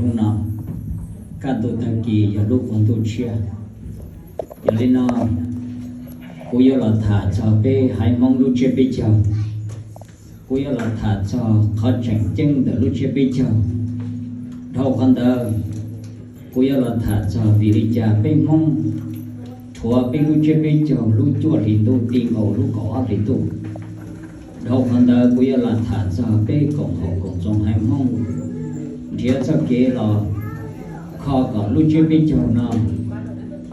Hnub no, kaj ntug tag kis yog lub qub ntuj tshiab. Yog li no, kuv yuav los tham txog peb haiv Hmoob lub tsiab peb caug. Kuv yuav los tham txog qhov tseem ceeb ntawm lub tsiab peb caug. Dhau qhov ntawd, kuv yuav los tham txog vim li cas peb Hmoob rhuav peb lub tsiab peb caug lub cuaj hlis ntuj ti nkaus lub kaum ob hlis ntuj. Dhau qhov ntawd kuv yuav los tham txog peb koom haum koom txoos haiv Hmoob nrhiav txoj kev los kho kom lub tsiab peb caug no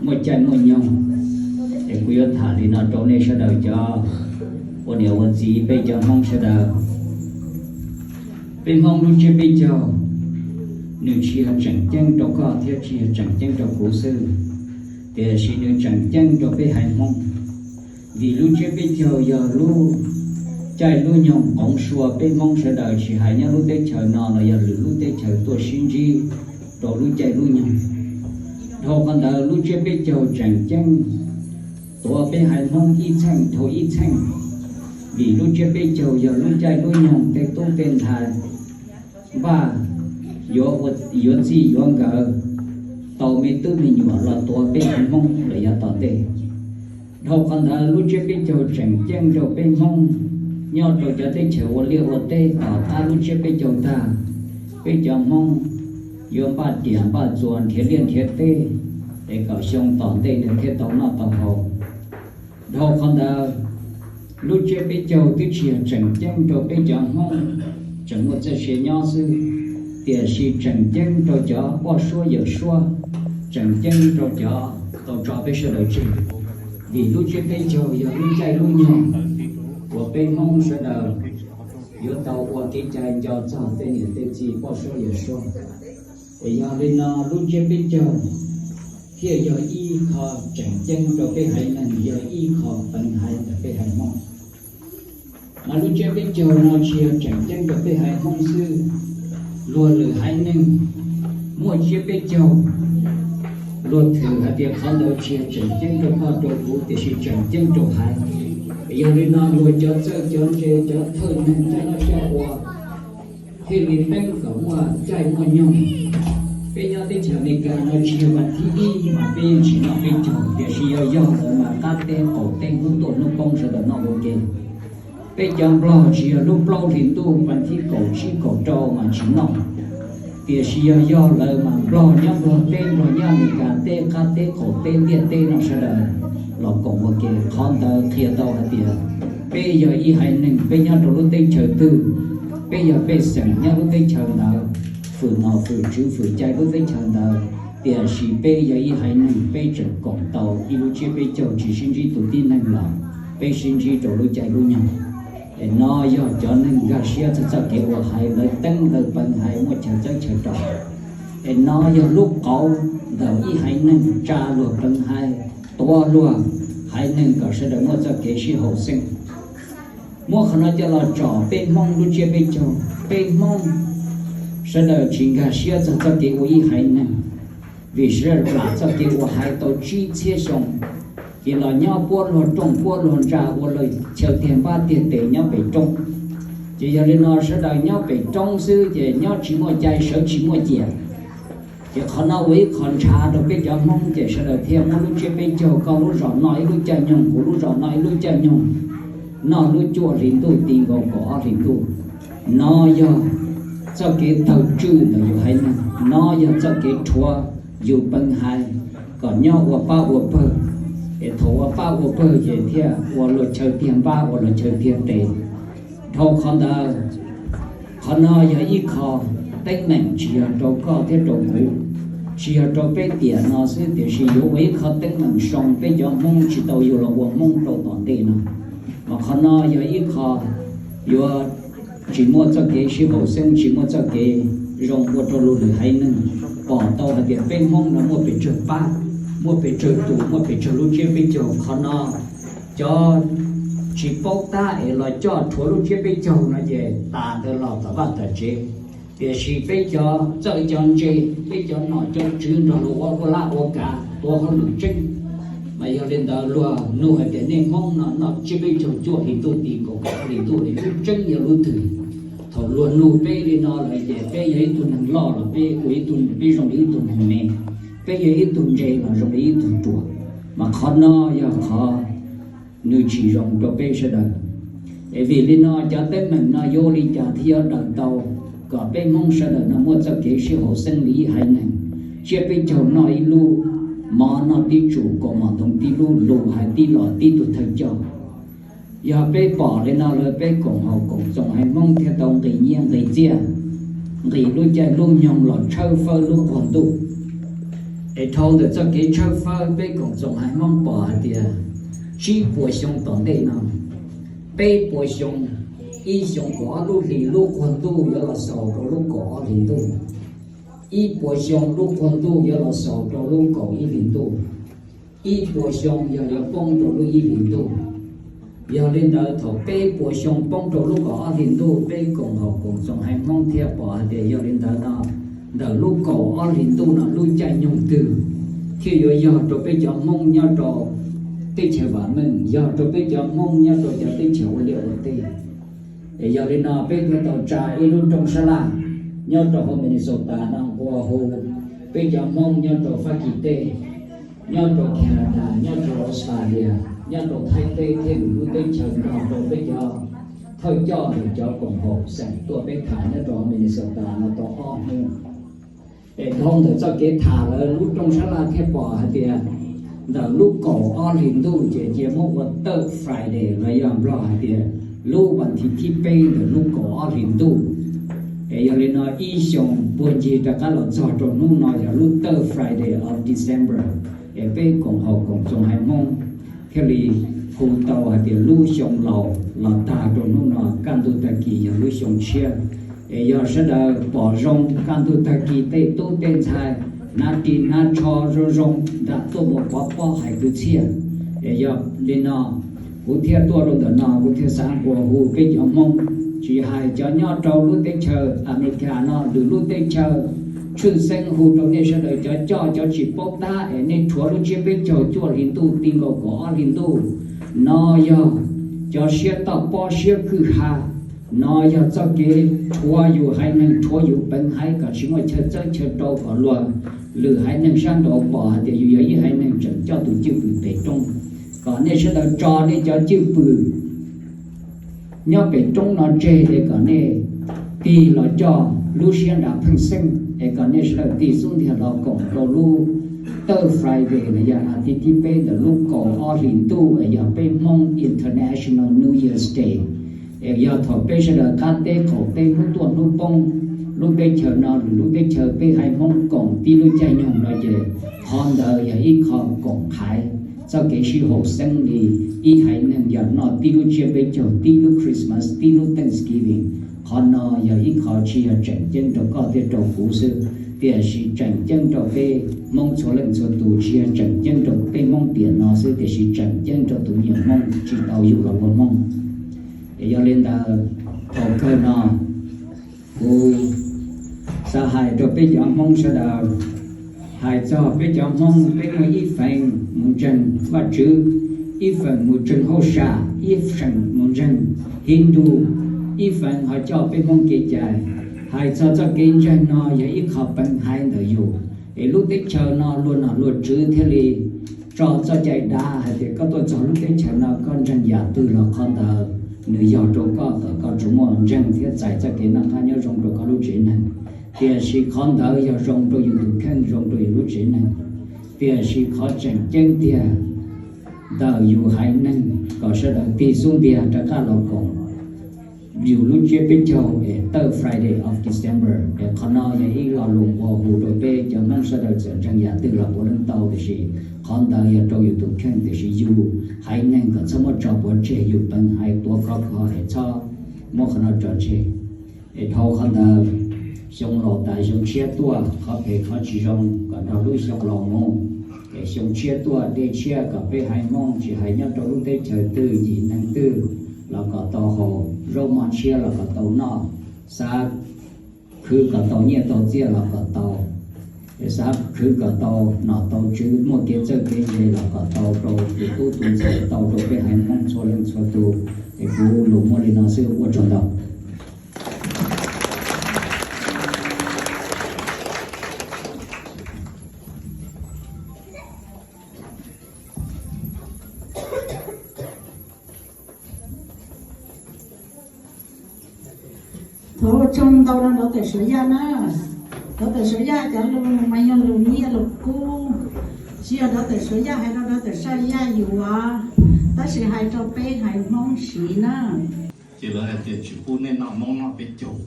muaj caij muaj nyoog. Es kuv yuav tham li no rau nej sawv daws cov ua niam ua txiv, peb cov Hmoob sawv daws. Peb Hmoob lub tsiab peb caug, nws tsis yog tseem ceeb rau koj thiab tsis yog tseem ceeb rau kuv xwb, tiam sis nws tseem ceeb rau peb haiv Hmoob. Vim lub tsiab peb caug yog lub caij lub nyoog qoov sua peb Hmoob sawv daws, tsis hais nyob lub teb chaws no los yog lwm lub teb chaws tuaj sib ntsib rau lub caij lub nyoog. Dhau qhov ntawd, lub tsiab peb caug tseem ceeb tuav peb haiv Hmoob ib txheej dhau ib txheej, vim lub tsiab peb caug yog lub caij lub nyoog tej tub tej ntxhais npaj yuav, yuav txij yuav nkawm tau me tub me nyuam los tuav peb haiv Hmoob lawm yav tom ntej. Dhau qhov ntawd, lub tsiab peb caug tseem ceeb rau peb Hmoob nyob rau cov teb chaws ua liaj ua teb. Tom qab lub tsiab peb caug tag, peb cov Hmoob yuav npaj tiam npaj txuas nrhiav liaj nrhiav teb, es kom xyoo tom ntej nws thiaj tau noj tau haus. Dhau qhov ntawd, lub tsiab peb caug twb tsis yog tseem ceeb rau peb cov Hmoob tseem muaj txoj sia nyob xwb, tiam sis tseem ceeb rau cov poj suab yawm suab, tseem ceeb rau cov tau tso peb sawv daws tseg. Vim lub tsiab peb caug yog lub caij lub nyoog uas peb Hmoob sawv daws yuav tau ua kev cai nco txog tej niam tej txiv poj suab yawm suab. Es yog li no, lub tsiab peb caug thiaj yog ib qho tseem ceeb rau peb haiv neeg, yog ib qho peev haiv ntawm peb haiv Hmoob. Mas lub tsiab peb caug no tsis yog tseem ceeb rau peb haiv Hmoob xwb, luag lwm haiv neeg muaj tsiab peb caug, luag twb hais tias qhov ntawd tsis yog tseem ceeb rau koj rau kuv, tiam sis tseem ceeb rau haiv. Yog li no, luag cov txawj cov ntse, cov thawj neeg, cov noj coj ua thiaj li teeb kom muaj caij muaj nyoog. Peb nyob teb chaws Amelikas no tsis yog vas thib ib mas peb yeej tsis noj peb caug, tiam sis yog yog lawm mas qab teb qaum teb hnub tuaj hnub poob sawv daws noj ua ke. Peb cov Nplog tsis yog lub plaub hlis ntuj vas thib kaum tsib kaum rau mas tsis noj, tiam sis yog yog lawm mas Nplog nyob Nplog teb, Nplog nyob Amelikas teb, qab teb qaum teb ntiaj teb no sawv daws los koom ua ke. Qhov ntawd qhia tau hais tias peb yog ib haiv neeg, peb nyob rau lub teb chaws twg, peb yog pej xeem nyob lub teb chaws ntawd, fwm nom fwm tswv fwm cai lub teb chaws ntawd, tiam sis peb yog ib haiv neeg, peb tseem koom tau ib lub tsiab peb caug tsis sib ntsib tus tib neeg los peb sib ntsib rau lub caij lub nyoog. Es no yog cov neeg nkag siab txog txoj kev ua haiv, lawv teeb lawv peev haiv muaj chaw txawb chaw rau. Es no yog lub qauv ntawm ib haiv neeg tsa luag peev haiv, tuav luag haiv neeg kom sawv daws muaj txoj kev sib haum xeeb. Muab qhov no coj los tsom peb Hmoob lub tsiab peb caug, peb Hmoob sawv daws tsis nkag siab txog txoj kev ua ib haiv neeg. Vim sawv daws plam txoj kev ua haiv tau tsib txhiab xyoo, ces los nyob puab luag rooj puab luag ntsa ua luag chaw tiag npab tiag tes nyob pem roob. Ces yog li no sawv daws nyob pem roob xwb ces nyob tsis muaj cai sawv tsis muaj ciam. Ces qhov no ua ib qho ntshav rau peb cov Hmoob, ces sawv daws thiaj muab lub tsiab peb caug, koj lub zos noj ib lub caij nyoog, kuv lub zos noj ib lub caij nyoog, noj lub cuaj hlis ntuj ti nkaus kaum ob hlis ntuj. No yog txoj kev tawg tswj ntawm yus haiv neeg, no yog txoj kev rhuav yus peev haiv kom nyob ua pab ua pawg, es thaum ua pab ua pawg ces thiaj ua luag chaw tiag npab ua luag chaw tiag tes. Dhau qhov ntawd, qhov no yog ib qho teeb meem tsis yog rau koj thiab rau kuv, tsis yog rau peb tiam no xwb, tiam sis yuav ua ib qho teeb meem zoo peb cov Hmoob tsis tau yug los ua Hmoob rau tom ntej no. Mas qhov no yog ib qho yuav tsis muaj txoj kev sib haum xeeb, tsis muaj txoj kev zoo ua rau luag lwm haiv neeg pom tau hais tias peb Hmoob no muaj pes tsawg pab, muaj pes tsawg tus, muaj pes tsawg lub tsiab peb caug. Qhov no cov tsis paub tab es los coj rhuav lub tsiab peb caug no ces tas ntawd los tom vaj tom tsev. Tiam sis peb cov txawj cov ntse, peb cov nom cov tswv nrog luag ua ua laj ua kav tuav hauj lwm tseeb. Mas yog li ntawd luag nug hais tias nej Hmoob no noj tsiab peb caug cuaj hlis ntuj ti nkaus kaum ob hlis ntuj li, lub tseeb yog lub twg? Thaum luag nug peb li no lawm ces peb yog ib tug neeg loj los peb ua ib tug, peb zoo li ib tug neeg me, peb yog ib tug ntse los zoo li ib tug ruam, mas qhov no yog qhov nws tsis zoo rau peb sawv daws. Es vim li no cov teeb meem no yuav ua li cas thiaj yuav daws tau kom peb Hmoob sawv daws no muaj txoj kev sib haum xeeb li ib haiv neeg, tsiab peb caug noj ib lub, mov noj tib tsum, kaus mom ntoo tib lub, lus hais tib los tib tug thawj coj. Yog peb pom li no lawm peb koom haum koom txoos haiv Hmoob thiaj tau nqis nyiaj nqis txiaj, nqis lub caij lub nyoog los tshawb fawb lub qub ntuj. Es dhau ntawm txoj kev tshawb fawb peb koom txoos haiv Hmoob pom hais tias tsib puas xyoo tom ntej no, peb puas xyoo, ib xyoo kaum ob lub hlis lub qub ntuj yuav los xaus rau lub kaum ob hlis ntuj, ib puas xyoo lub qub ntuj yuav los xaus rau lub kaum ib hlis ntuj, ib puas xyoo yog yuav poob rau lub ib hlis ntuj. Yog li ntawd thaum peb puas xyoo poob rau lub kaum ob hlis ntuj, peb koom haum koom txoos haiv Hmoob thiaj pom hais tias yog li ntawd no, ntawm lub kaum ob hlis ntuj no lub caij nyoog twg thiaj yuav yog rau peb cov Hmoob nyob rau teb chaws vam meej, yog rau peb cov Hmoob nyob rau cov teb chaws ua liaj ua teb. Es yog li no peb thiaj tau tsa ib lub rooj sab laj nyob rau hauv Minnesota no nqua hu peb cov Hmoob nyob rau Fab Kis teb, nyob rau Canada, nyob rau Australia, nyob rau Thaib teb thiab lwm lub teb chaws nrog rau peb cov thawj coj ntawm cov koom haum xeem tuaj peb tham nyob rau Minnesota no tau ob hnub. Es dhau ntawm txoj kev tham lawv lub rooj sab laj thiaj pom hais tias ntawm lub kaum ob hlis ntuj ces cia muab ua third Friday los yog Nplog hais tias lub vas thiv thib peb ntawm lub kaum ob hlis ntuj. Es yog li no ib xyoos puag ncig rov qab los txog rau hnub no yog lub third Friday of December, es peb koom haum koom txoos haiv Hmoob thiaj li hu tau hais tias lub xyoo laus los tag rau hnub no kaj ntug tag kis yog lub xyoo tshiab. Es yog sawv daws pom zoo kaj ntug tag kis tej tub tej ntxhais hnav ris hnav tsho zoo zoo nram tuaj mus pov pob hais kwv txhiaj. Es yog li no kuv thiaj tuaj rau ntawm no kuv thiaj xav nqua hu peb cov Hmoob, tsis hais cov nyob rau lub teb chaws Amelikas no, lwm lub teb chaws, tshwj xeeb hu rau nej sawv daws cov coj cov tsis paub tab es nej rhuav lub tsiab peb caug cuaj hlis ntuj ti nkaus kaum ob hlis ntuj. No yog cov siab toj pob siab kwj ha, no yog txoj kev rhuav yus haiv neeg, rhuav yus peev haiv kom tsis muaj chaw txawb chaw rau kom luag lwm haiv neeg sab nraud pom hais tias yus yog ib haiv neeg tseem coj tus cwj pwm pem roob. Kom nej sawv daws tso nej cov cwj pwm nyob pem roob no tseg es kom nej tig los coj lub siab nram pheej xeeb es kom nej sawv daws tig xub ntiag los koom rau lub third Friday los yog vas thiv thib peb ntawm lub kaum ob hlis ntuj es yog peb Hmoob International New Year's Day. Es yog thaum peb sawv daws qab teb qaum teb hnub tuaj hnub poob, lub teb chaws no lwm lub teb chaws peb haiv Hmoob koom tib lub caij nyoog no ces qhov ntawd yog ib qho koom qhaiv txoj kev sib haum xeeb li ib haiv neeg yog noj tib lub tsiab peb caug, tib lub Christmas, tib lub Thanksgiving. Qhov no yog ib qho tsis yog tseem ceeb rau koj thiab rau kuv xwb, tiam sis tseem ceeb rau peb Hmoob txhua leej txhua tus, tsis yog tseem ceeb rau peb Hmoob tiam no xwb, tiam sis tseem ceeb rau tus me nyuam Hmoob tsis tau yug los ua Hmoob. Es yog li ntawd, thaum kawg no kuv xav hais rau peb cov Hmoob sawv daws, hais txog peb cov Hmoob, peb muaj ib feem mus ntseeg Vajtswv, ib feem mus ntseeg hauj sam, ib feem mus ntseeg Hindu, ib feem ho coj peb Hmoob kev cai. Hais txog txoj kev ntseeg no yog ib qho peev haiv ntawm yus, es lub teb chaws no luag nom luag tswv thiaj li tso txoj cai dav hais tias koj tuaj txog lub teb chaws no koj ntseeg yam twg los qhov ntawd nws yog rau koj kom koj tsuas muaj ntseeg thiab txais txoj kev noj qab nyob zoo rau koj lub tsev neeg. Tiam sis qhov ntawd yog zoo rau yus tus kheej, zoo rau yus lub tsev neeg. Tiam sis qhov tseem ceeb tiag ntawm yus haiv neeg kom sawv daws tig xub ntiag rov qab los koom yus lub tsiab peb caug es third Friday of December. Es qhov no yog ib lo lus nqua hu rau peb cov Hmoob sawv daws txawm ntseeg yam twg los puav leej tau, tiam sis qhov ntawd yog rau yus tus kheej, tiam sis yus haiv neeg kom txhob muab tso pov tseg, yus peev haiv tuav khov kho es txhob muab qhov no tso tseg. Es dhau qhov ntawd, xyoo laus tas xyoo tshiab tuaj, qhov phem qhov tsis zoo kom nrog lub xyoo laus mus. Es xyoo tshiab tuaj dej tshiab kom peb haiv Hmoob tsis hais nyob rau lub teb chaws twg yim neeg twg los kom tau haus, zaub mov tshiab los kom tau noj, xav khwv kom tau nyiaj tau txiaj los kom tau, xav khwv kom tau nom tau tswv, muaj kev txawj kev ntse los kom tau rau tus tub tus ntxhais, tau rau peb haiv Hmoob txhua leej txhua tus. Es kuv lus muaj li no xwb, ua tsaug ntau. Ua tsaug ntau rau nrov tawm Suav Yaj na. Nrov tawm Suav Yaj cov lus mas yog lus nyiaj lus kub, tsis yog nrov tawm Suav Yaj hais rau nrov tawm Suav Yaj yuav, tab sis hais rau peb haiv Hmoob siv na. Ces lawv hais tias tsis pub nej noj Hmoob noj peb caug,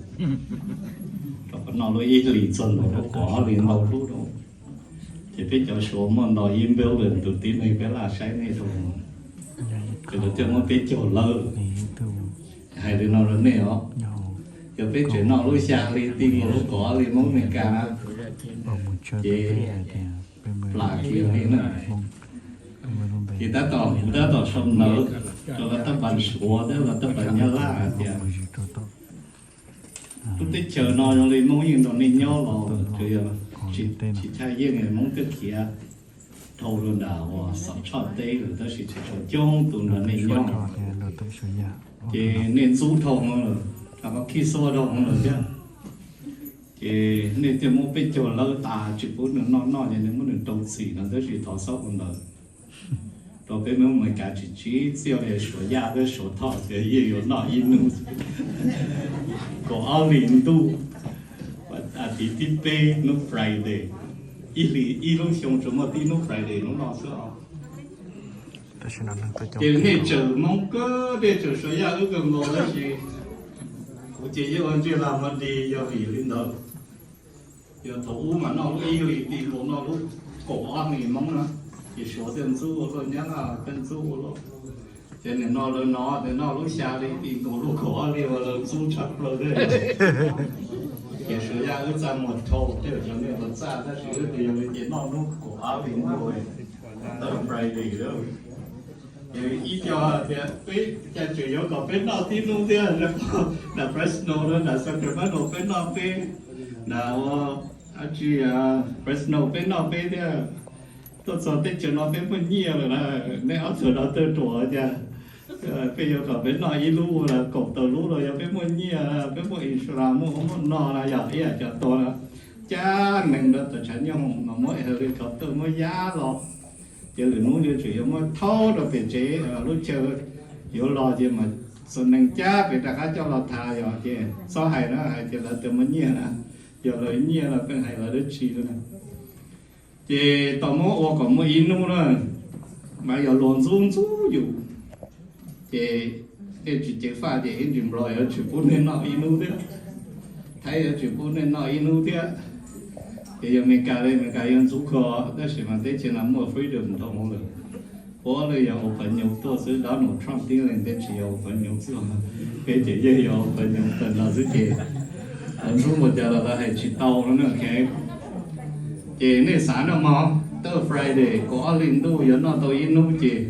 rau qhov noj lub ib hlis txog ntawd rau qhov ob hlis ntau lub rau. Ces peb cov Suav muaj nto ib billion tus tib neeg peb laj saib nej rau, ces lawv thiaj muab peb caug lawv. Hais li no rau nej os, yog peb tseem noj lub xya hli ti nkaus lub kaum ob hlis Hmoob Amelikas na, ces plam kiag li na. Ces tab tom, kuv tab tom sau ntawv rau lawv tab pas Suav thiab lawv tab pas Nyab Laj hais tias lub teb chaws no zoo li Hmoob yeej nrog nej nyob los tsis, tsis thaj yeej Hmoob twb khiav dhau rau nram uas Xov Tshoj teb lawm tab sis tseem tshuav coob tus nrog nej nyob. Ces nej ntxub dhau hwv lawm, rau qhov khib xuab dhau hwv lawm thiab. Ces nej thiaj muab peb caug lawv tas tsis pub nws noj noj ces nej muab nws rau txim no tab sis thov xob ua ntawd rau peb Hmoob Amelikas tsis tsim txiaj li Suav Yaj thiab Suav Thoj tias yeej yuav noj ib hnub kaum ob hlis ntuj, a tib tib peb hnub Friday, ib hlis ib lub xyoo tsuas muaj tib hnub Friday hnub no xwb os. Ces nej tseem Hmoob kawg, nej tseem Suav Yaj wb kawg nkaus tab sis kuv ces yeej ua ntsej lag Monday yog vim li ntawd. Yog thaum ub mas noj lub ib hlis ti nkaus noj lub kaum ob hlis Hmoob na, ces Suav thiaj ntxub ua luaj, Nyab Laj thiaj ntxub ua luaj. Ces nim no lawv no ces noj lub xya hli ti nkaus lub kaum ob hlis uas lawv ntxub tshaj plaws thiab. Ces Suav Yaj wb txaj muag dhau tej cov nej los txaj tab sis wb tias yog li ces noj hnub kaum ob hlis ntuj, Thursday, Friday. Ces ib co tias peb cas tseem yuav kom peb noj tib hnub thiab, nram Fresno na, nram Sacramento peb noj peb, nram ua dab tsi, Fresno peb noj peb thiab. Tuaj txog teb chaws no peb muaj nyiaj lawm na, nej ob tug no twb ruam cas. Peb yuav kom peb noj ib lub los kaum tawm lub los yog peb muaj nyiaj, peb muaj insurance, muaj ub muaj no na, yog ib yam cov tuag na, cab nees rau tom tshav nyoog mas muab helicopter muab yab los. Ces lwm hnub yuav tsum yuav muab thaub rau pem tsev, lub chaw yuav los ces mas txhua nees cab pem rov qab coj los tham yog ces txhob hais na, hais tias lawv twb muaj nyiaj na, yog lawv nyiaj los pheej hais lawv dab tsi na. Ces tau muab ua kom muaj ib hnub na, mas yog luag ntxub ntxub yus, ces nej tsis ceev faj ces ib ntsis Nplog yuav tsis pub nej noj ib hnub thiab, Thaib yuav tsis pub nej noj ib hnub thiab. Ces yog Amelikas li, Amelikas yuav ntxub kawg, tab sis mas teb chaws no muaj freedom dhau hwv lawm. Puav leej yog ua pawg nyoog tuaj xwb, Donald Trump tib leeg thiab tsis yog ua pawg nyoog xwb, peb ces yeej yog ua pawg nyoog tawm los xwb ces lawv ntxub npaum cas los lawv hais tsis tau no na. Ces nej xav no mog, Thursday Friday kaum ob hli ntuj yuav noj tau ib hnub ces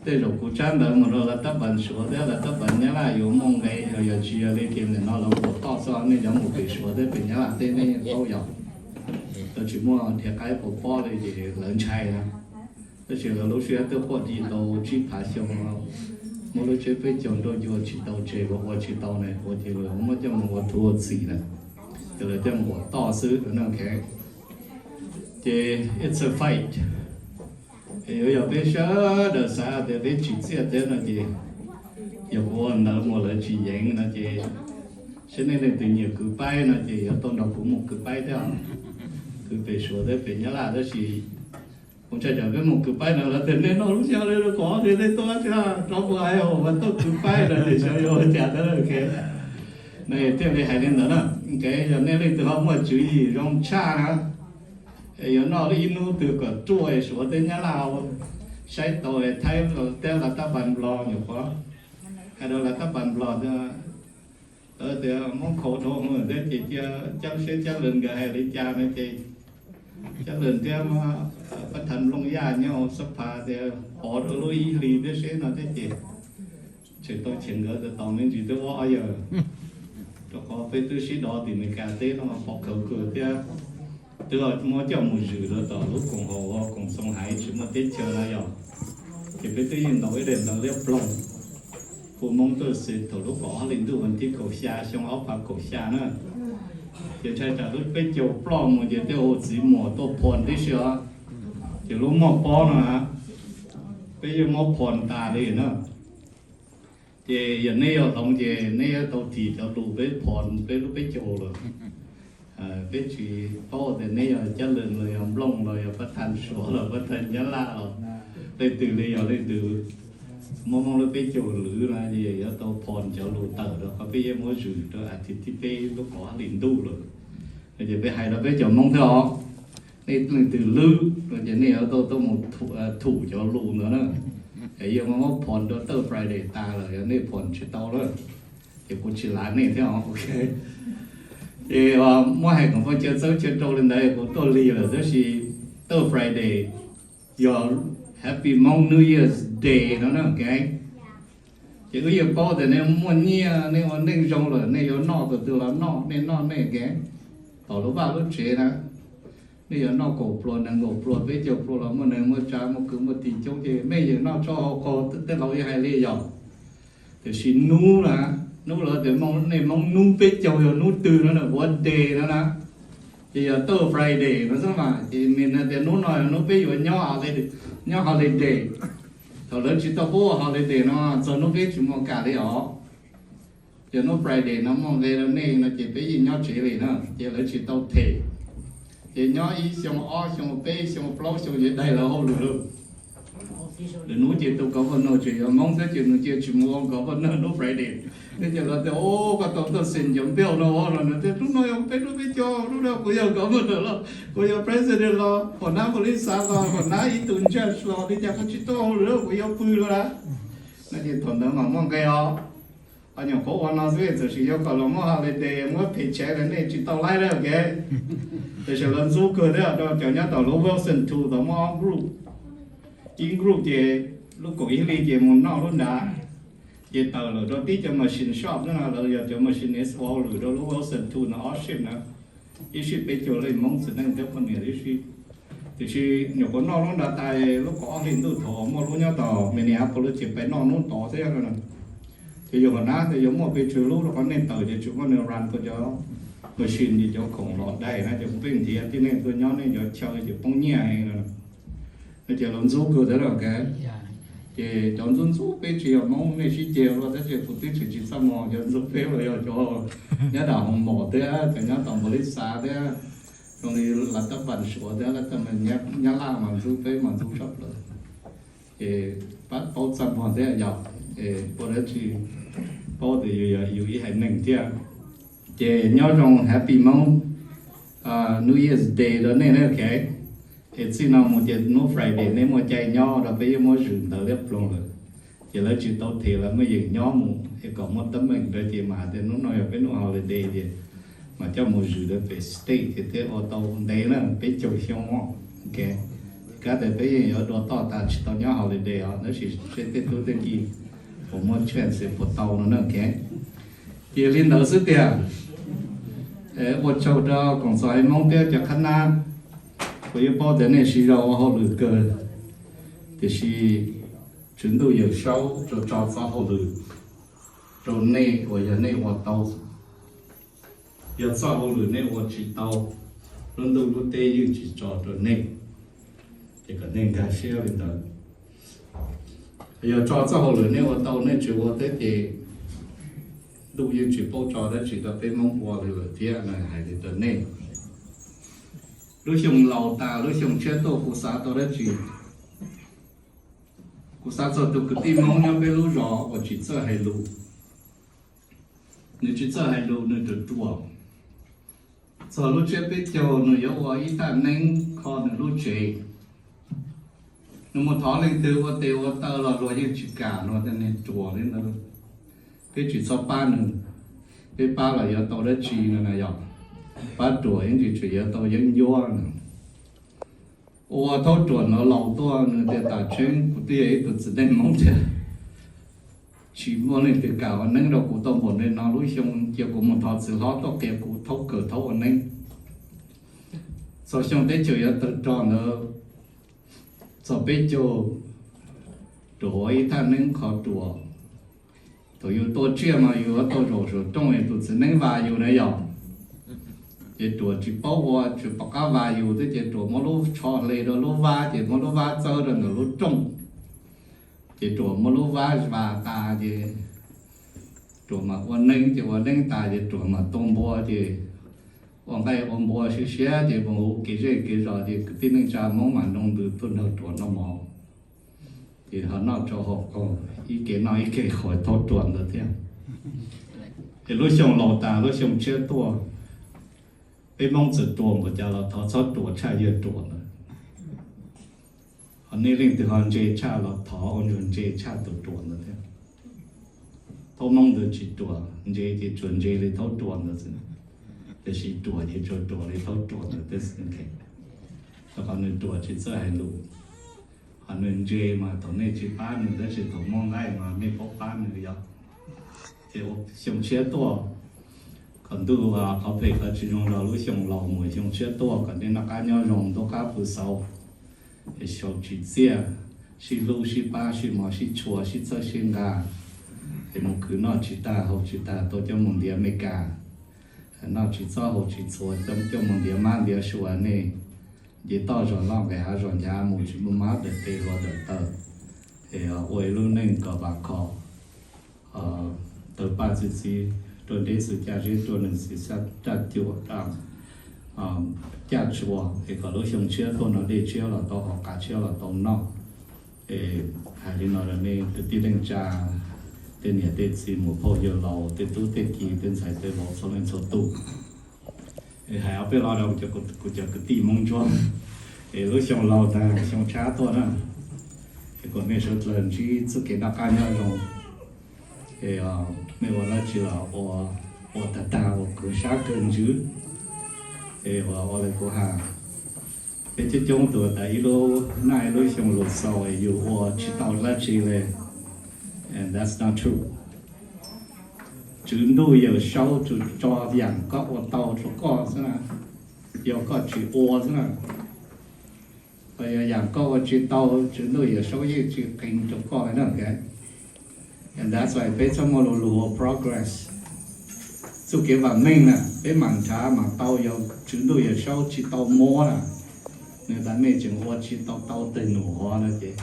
tej zaum kuv tsab ntawv mus rau lawv tab pas Suav thiab lawv tab pas Nyab Laj yuav muaj nqe, yog tsis yog li ces nim no lawv puas toj xwb, nej cov mus pem Suav thiab pem Nyab Laj teb nej yeej paub yog lawv tsis muaj dhia qaib puas pob li ces lawv ntshai na. Tab sis lawv lub siab twb quaj di tau tsib phav xyoo no, muab lub tsiab peb caug nrauj ncua tsis tau tseg los ua tsis tau na, ua ces lawv muab coj mus ua thuv ua txim na, ces lawv coj mus ua toj xwb no. Ces it's a fight. Yuav yog peb sawv daws xav tias peb tsim txiaj thiab no ces, yog kuv ua ntawv mus lawv tsis yeev no ces, saib nej leej twg nyiam kwv paib no ces yuav tau nrog kuv mus kwv paib thiab. Kwv pem Suav thiab pem Nyab Laj tab sis kuv ntshai tsam peb mus kwv paib no lawv tias nej noj lub xya hli rau kaum ob hlis tej tuaj tsis rov mus hais hauv mas tuaj kwv paib no ces xyov yuav ua cas thiab. No thiaj li hais li ntawd na. Ces yog nej leej twg ho muaj tswv yim zoo tshaj na, yuav noj ib hnub twg kom ruaj Suav thiab Nyab Laj, saib tau Thaib thiab lawv tab pas Nplog nyuam qhuav hais rau lawv tab pas Nplog tias, lawv tias muab khaus dhau hwv thiab ces cia Cab Siab Cab Lwm nkawd hais li cas no ces Cab Lwm thiab Pab Thav Nplooj Yaj nyob Xab Pha tias pov rau lub ib hlis thiab seb no thiab ces tseem tau cheem nkawd tas tau me ntsis twb ob yawg, rau qhov peb twb sib dov tim Amelikas teb no pov khawv kawg thiab. Twb muab coj mus zwm rau tom lub koom haum uas koom txoos haiv tsis muaj teb chaws no yog, ces peb twb yeej ntaus ib daim ntawv liab ploog hu Hmoob tuaj xwv thaum lub kaum ob hli ntuj vas thib kaum xya xyoo ob phav kaum xya na. Ces ntshai tsam lub peb caug ploj mus ces tej ua txiv muam tuaj phon tib si os. Ces lub muaj pob no, peb yeej muab phon tas li na. Ces yog neb yog hloov ces neb yuav tau tis cov lus peb phon peb lub peb caug lawm. Peb tsis paub tias neb yog cab lees los yog nplooj los yog pab thaj suav los pab thaj nyab laj los leej twg li yog leej twg muaj Hmoob lub peb caug lwm no ces yuav tau phon cov lus tawm rau qhov peb yeej muab zwm rau as thiv thib peb lub qhov hab li ntuj lawm. No ces peb hais rau peb cov Hmoob thiab os, nej leej twg lwm no ces nej yuav tau tuaj mus thum cov lus ntawd na. Es yeej muab phon rau Third Friday tas lawm, yog nej phon tsis tau lawm ces kuv tsis lav nej thiab os. Ces muab hais kom poj cia txawb cia rau li ntawd kuv tuaj lig lawm, tab sis Third Friday yog Happy Hmong New Year's Day no na. Ces wb yeej paub tias nej muaj nyiaj, nej ua neej zoo lawm, nej yuav noj tus twg los noj, nej noj nej kev tom lub vaj lub tsev na. Nej yuav noj kaum pluas, nees nkaum pluas, peb caug pluas los muaj neeg muaj tsav, muaj kwv muaj tij coob, ces mej yeej noj tsau hau qaug tej laus yeej hais li yog. Tiam sis hnub na, hnub lawv tias nej Hmoob hnub peb caug yog hnub twg no na, what day no na. Ces yog Third Friday no xwb mas, ces nws tias hnub no yog hnub peb yuav nyob, nyob holiday. Thaum lawv tsis tau pub ua holiday no txog hnub peb tsis muaj kam li os. Yog hnub Friday no muaj nqe rau nej no ces peb yeej nyob tsev li na, ces lawv tsis tau them. Ces nyob ib xyoo ob xyoo peb xyoo plaub xyoo ces daig lawv hauj lwm lauj. Lwm hnub ces tus governor tseem yog Hmoob xwb ces nws cia tsis mus ua governor hnub Friday. Ces lawv tias, Ub, koj tau tuaj xeem cov npej no ua los? Nws tias, Hnub no yog peb hnub peb caug, hnub no kuv yog governor los, kuv yog president los, huas nab npaum li xav los, huas nab ib tug judge los, li cas kuv tsis tuaj hauj lwm, kuv yuav pw lawm na. No ces thaum ntawd mas muaj nqe os. Ho nyuam qhuav ua no xwb, txawm sis yuav kom los muab holiday, muab paycheck los nej tsis tau laib lawm, ok. Tiam sis lawv ntxub kawg thiab rau cov nyob tom lub Wilson Two tau muaj ob group. Ib group ces lub kaum ib hli ces mus noj lub nrad, ces tawm lawm rau tib cov machine shop no, lawv yog cov machinist ua hauj lwm rau lub Wilson Two no ob shift na. Ib shift peb caug leej Hmoob txiv neej thiab poj niam ib shift. Tiam sis nyuam qhuav noj lub nrad tas, lub kaum ob hli ntuj thaum muaj lub nyob tom Minneapolis ces peb noj hnub tod thiab no. Ces yog huas nab tias yuav muaj pes tsawg lub rau qhov nej tawm ces tsis muaj nws run tau cov machine ces cov khoom los daig na, ces kuv pheej nrhiav tib neeg tuaj nyob nej cov chaw ces poob nyiaj heev no. No ces lawv ntxub kawg thiab lauj, ok. Ces cov ntxub ntxub peb tsis yog Hmoob, nej sib ceg luaj tab sis kuv twb tseem tsis txaj muag, cov ntxub peb los yog cov nyob tom Hoos Mom thiab cov nyob tom npaus lis xav thiab, zoo li Las Tab Vam Suav thiab Las Tab Vam, Nyab Laj mas ntxub peb mas ntxub tshaj plaws. Ces pab paub txaj muag thiab yog, ces ua dab tsi paub tias yus yog yus ib haiv neeg thiab. Ces nyob zoo Happy Hmong New Year's Day rau nej na, ok. Es txij no mus ces hnub Friday nej muaj caij nyob rau peb yeej muab zwm ntawd liab ploog lawm. Ces lawv tsis tau them, lawv muaj yeem nyob mus es kom muaj teeb meem ntawd ces mas hais tias hnub no yog peb hnub holiday ces mas coj mus zwm rau pem state ces thiaj ua tau ntev na, peb caug xyoo, ok. Kab tias peb yeej yuav dua toj tas tsis tau nyob holiday os, tab sis seb tej tub tej ki puas muaj chance puas tau no na, ok. Ces li ntawd xwb tiag. Ua tsaug rau Koom Txos Haiv Hmoob thiab cov qhab nab, kuv yeej paub tias nej siv zog ua hauj lwm kawg, tiam sis Tswv Ntuj Yawm Saub tso tso txoj hauj lwm rau nej uas yog nej ua tau. Yog txoj hauj lwm nej ua tsis tau, lub ntuj lub teb yeej tsis tso rau nej. Ces kom nej nkag siab li ntawd. Yog tso txoj hauj lwm nej ua tau nej tsis ua thiab ces ntuj yeej tsis paub tso dab tsi rau peb Hmoob ua li lawm thiab no, hais li rau nej. Lub xyoo laus tas lub xyoo tshiab tuaj kuv xav tau dab tsi? Kuv xav txog tus kwv tij Hmoob nyob peb lub zos uas tsis txawj hais lus. Nws tsis txawj hais lus, nws ruam ruam. Txog lub tsiab peb caug nws yuav ua ib thaj neeb kho nws lub tsev. Nws mus thov leej twg ua tes ua taw los luag yeej tsis kam no, tej neeg ruam li ntawd. Peb tsis txhob pab nws, peb pab los yuav tau dab tsi no na yog? Pab ruam yeej tsis tseem yuav tau yeeb ncuab no. Ua thaub ruam no laus tuaj nws tias, Tam tseeb kuv twb yog ib tug txiv neej Hmoob thiab, tsis muaj leej twg kam ua neeb rau kuv tau npaum li no, lub xyoo cia kuv mus thov txiv hlob tuaj qhia kuv thaub kawm thaub ua neeb. Txog xyoo teb chaws yuav tawg rog ntawd, txog peb caug, ruam ua ib thaj neeb kho ruam. Thaum yus tua tsiaj mas yus yuav tau zaum saum rooj es tus txiv neeb vas yus na yog. Ces ruam tsis paub ua, tsis pom qab vas yus thiab ces ruam muab lub tsho hle rau lub vab ces muab lub vab txawb rau ntawm lub rooj. Ces ruam muab lub vab vas tas ces Ruam mas ua neeb ces ua neeb tas ces ruam mas tu npua ces ua nqaij ua npua siab siab ces mus hu kev zej kev zos ces kwv tij neej tsa Hmoob mas nroo ntws tuaj nrog ruam noj mov. Ces ho noj tsau hau qaug, ib ke noj ib ke haus thaub ruam ntawd thiab. Es lub xyoo laus tas lub xyoo tshiab tuaj, peb Hmoob txawm ruam npaum cas los thov txhob ruam tshaj yawg ruam ntawd. Ho nej leej twg ho ntse tshaj los thov ua ntsuag ntse tshaj tus ruam ntawd thiab. Thaub Hmoob ntawd tsis ruam, ntse ces tsuas ntse li thaub ruam ntawd xwb, tiam sis ruam ces tsuas ruam li thaub ruam ntawd thiab xwb. Rau qhov nws ruam tsis txawj hais lus, ho nws ntse mas thaum nej tsis pab nws tab sis thaum muaj nqaij mas nej paub pab nws yog. Ces xyoo tshiab tuaj, kom ntuj qhov phem qhov tsis zoo rau lub xyoo laus mus xyoo tshiab tuaj kom nej noj qab nyob zoo ntuj qab pw xaus, es xyaum tsim txiaj, sib hlub sib pab sib mov sib tshua sib txhawb sib nqa, es mus khwv noj tsis tag haus tsis tag tau coj mus ntiav Amelikas, noj tsis txob haus tsis txhua coj mus ntiav mab ntiav sua, nej nce toj zos loj nqes hav zos nchav mus tsis muaj mab dawm tes hluas dawm taw, es ua ib lub neej kom vam khom, tawg paj txi txiv, rua deb xwm caj zeb, rua nws xwm xyab raj cuam, caj tshua, es kom lub xyoo tshiab tuaj no dej tshiab los tau haus, qav tshiab los tau noj. Es hais li no rau nej kwv tij neej tsa, tej niam tej txiv, muam phauj yawg laus, tej tub tej ki, tej ntxhais tej vauv txhua leej txhua tus. Es hais ob peb lo rau kuv cov kwv tij Hmoob Ntsuab, es lub xyoo laus tas xyoo tshiab tuaj na, es kom nej sawv dlawg ntsib txoj kev noj qab nyob zoo. Es mej ua dab tsi los ua tag tag uas kawg sab kawg ntsws, es ua ua li kuv has, peb coob coob tus tas ib lub naj ib lub xyoo lus xaus es yus ua tsis tau dab tsi li. And that's not true. Tswv Ntuj Yawm Saub tsuas tso yaam koj ua tau rua koj xwb na, yog koj tsis ua xwb na. Yog yaam koj ua tsis tau, Tswv Ntuj Yawm Saub yeej tsis qees rua koj li na. And that's why peb txhaj muaj lug lug ua progress. Txuj kev vam meej na peb mam nrhav mam tau, yog Tswv Ntuj Yawm Saub tsis tau muab na, nws tas mej tseem ua tsis tau tau teg num hov no ces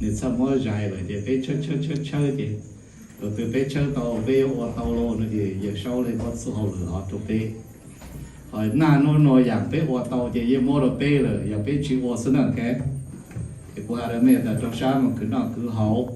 nws txhaj muab zais lawm ces peb tshawb tshawb tshawb tshawb ces thaum twg peb tshawb tau peb yuav ua tau lawm no ces Yawm Saub le muab txuj hauj lwm hov rua peb. Ho naj nub nua yaam peb ua tau ces yeej muab rua peb lawm, yog peb tsis ua xwb na. Es kuv has rua mej tas rau sab moog khwv noj khwv haus,